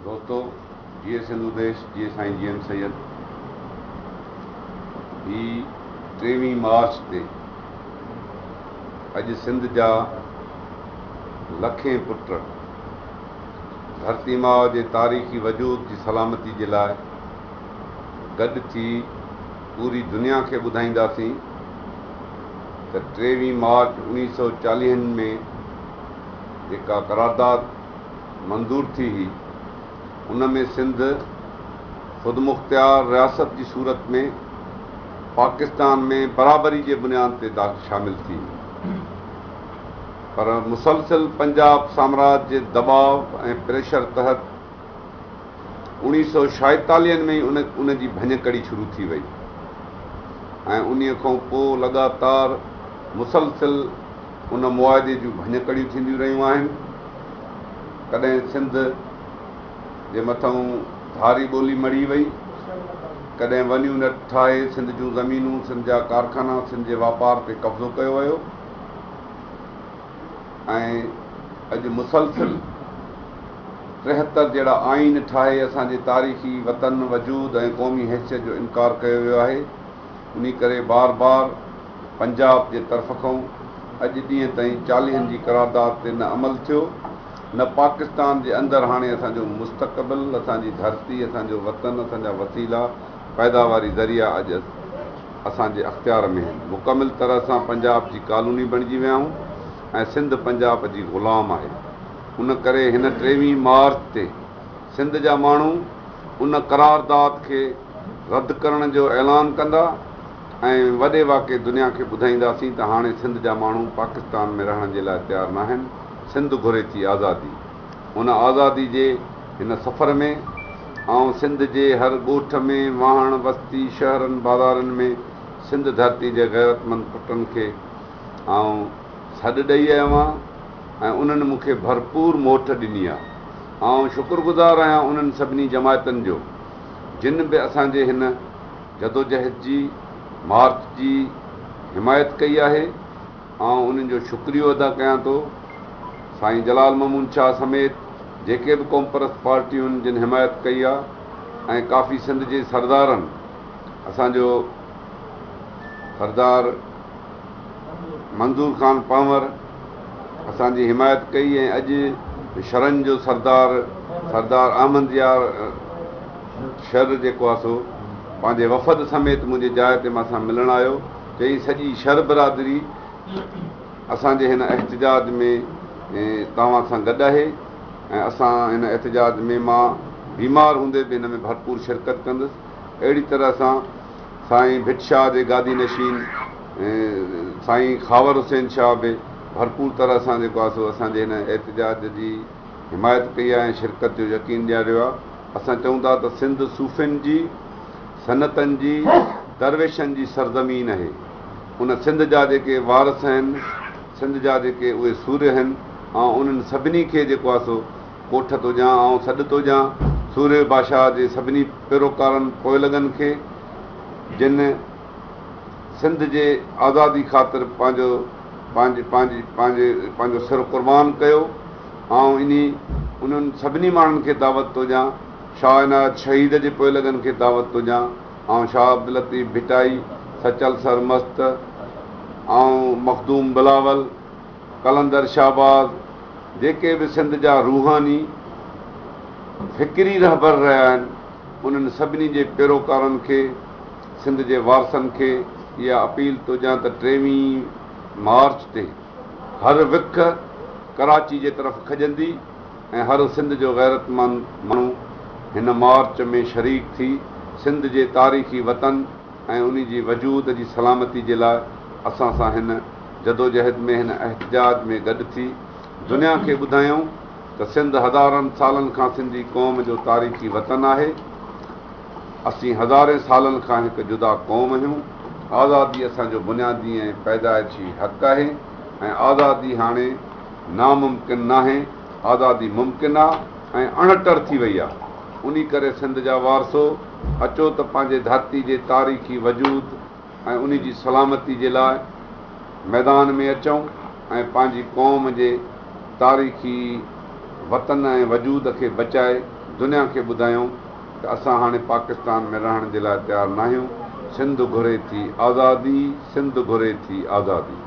دوستو جيئي سنڌو ديش جيئي سائين جي ايم سيد هي ٽيويهين مارچ تي اڄ سنڌ جا لکين پٽ ڌرتي ماء جي تاريخي وجود جي سلامتي جي لاء گڏ ٿي پوري دنيا کي ٻڌائينداسين ته ٽيويهين مارچ اوڻيهه سو چاليهن ۾ جيڪا قرارداد منظور ٿي هئي، ان ۾ سنڌ خودمختيار رياست جي صورت ۾ پاڪستان ۾ برابري جي بنياد تي شامل ٿي هئي، پر مسلسل پنجاب سامراج جي دٻاء ۽ پريشر تحت اوڻيهه سو ڇائيتاليهن ۾ ئي ان جي ڀڃڪڙي شروع ٿي وئي ۽ انهيء کان پوء لڳاتار مسلسل ان معاهدي جون ڀڃڪڙيون ٿينديون رهيون آهن. ڪڏهن سنڌ جي مٿئون ڌاري ٻولي مڙهي وئي، ڪڏهن ون يونٽ ٺاهي سنڌ جون زمينون، سنڌ جا ڪارخانا، سنڌ جي واپار تي قبضو ڪيو ويو ۽ اڄ مسلسل 73 جهڙا آئين ٺاهي اسان جي تاريخي وطن، وجود ۽ قومي حيثيت جو انڪار ڪيو ويو آهي. انهي ڪري بار بار پنجاب جي طرف کان اڄ ڏينهن تائين چاليهن جي قرارداد تي نه عمل ٿيو نه پاڪستان جي اندر هاڻي اسان جو مستقبل، اسان جي ڌرتي، اسان جو وطن، اسان جا وسيلا، پيداواري ذريعا اڄ اسان جي اختيار ۾ آهن. مڪمل طرح سان پنجاب جي ڪالوني بڻجي ويا آهيون ۽ سنڌ پنجاب جي غلام آهي. ان ڪري هن ٽيويهين مارچ تي سنڌ جا ماڻهو ان قرارداد کي رد ڪرڻ جو اعلان ڪندا ۽ وڏي واڪي دنيا کي ٻڌائينداسين ته هاڻي سنڌ جا ماڻهو پاڪستان ۾ رهڻ جي لاء تيار ناهن، سنڌ گهري ٿي آزادي. ان آزادي جي هن سفر ۾ آئون سنڌ جي هر ڳوٺ ۾، واهڻ، وستي، شهرن، بازارن ۾ سنڌ ڌرتي جي غيرتمند پٽن کي آئون سڏ ڏئي آيو آهيان ۽ انهن مون کي ڀرپور موٽ ڏني آهي. آئون شڪر گذار آهيان انهن سڀني جماعتن جو جن به اسان جي هن جدوجهد جي مارچ جي حمايت ڪئي آهي. آئون انهن جو شڪريو ادا ڪيان ٿو. سائين جلال محمود شاهه سميت جيڪي به قومپرست پارٽيون جن حمايت ڪئي آهي ۽ ڪافي سنڌ جي سردارن اسان جو سردار منظور خان پنهور اسان جي حمايت ڪئي ۽ اڄ شرن جو سردار سردار احمد يار شر جيڪو آهي سو پنهنجي وفد سميت منهنجي جاء تي مان سان ملڻ آيو. چئي سڄي شر برادري اسان جي هن احتجاج ۾ توهان سان گڏ آهي ۽ اسان هن احتجاج ۾ مان بيمار هوندي به هن ۾ ڀرپور شرڪت ڪندس. اهڙي طرح سان سائين ڀٽ شاهه جي گادي نشين سائين خاور حسين شاهه به ڀرپور طرح سان جيڪو آهي سو اسان جي هن احتجاج جي حمايت ڪئي آهي ۽ شرڪت جو يقين ڏياريو آهي. اسان چئون ٿا ته سنڌ صوفين جي، سنتن جي، درويشن جي سرزمين اهي. ان سنڌ جا جيڪي وارث آهن، سنڌ جا جيڪي اهي سورهيه آهن، آئون انهن سڀني کي جيڪو آهي سو ڪوٺ ٿو ڏيان، آئون سڏ ٿو ڏيان سورهيه بادشاهه جي سڀني پيروڪارن پوئلڳن کي، جن سنڌ جي آزادي خاطر پنهنجو پنهنجي پنهنجي پنهنجي پنهنجو سر قربان ڪيو. آئون انهي انهن سڀني ماڻهن کي دعوت ٿو ڏيان، شاهه عنايت شهيد جي پوئلڳن کي دعوت ٿو ڏيان، آئون شاهه عبداللطيف ڀٽائي، سچل سرمست، آئون مخدوم بلاول، قلندر شهباز، جيڪي به سنڌ جا روحاني فڪري رهبر رهيا آهن، انهن سڀني جي پيروڪارن کي، سنڌ جي وارثن کي اها اپيل ٿو ڏيان ته ٽيويهين مارچ تي هر وک ڪراچي جي طرف کڄندي ۽ هر سنڌ جو غيرتمند ماڻهو هن مارچ ۾ شريڪ ٿي سنڌ جي تاريخي وطن ۽ انهي جي وجود جي سلامتي جي لاء اسان سان هن جدوجهد ۾ هن احتجاج ۾ گڏ ٿي دنيا کي ٻڌايون ته سنڌ هزارن سالن کان سنڌي قوم جو تاريخي وطن آهي. اسين هزارين سالن کان هڪ جدا قوم آهيون. آزادي اسان جو بنيادي ۽ پيدائشي حق آهي ۽ آزادي هاڻي ناممڪن ناهي، آزادي ممڪن آ ۽ اڻٽر ٿي وئي آ. انهي ڪري سنڌ جا وارثو اچو ته پنهنجي ڌرتي جي تاريخي وجود ۽ انهي جي سلامتي جي لاء ميدان ۾ اچون ۽ پنهنجي قوم جي تاريخي وطن ۽ وجود کي بچائي دنيا کي ٻڌايون ته اسان هاڻي پاڪستان ۾ رهڻ جي لاء تيار ناهيون. سنڌ گهري ٿي آزادي، سنڌ گهري ٿي آزادي.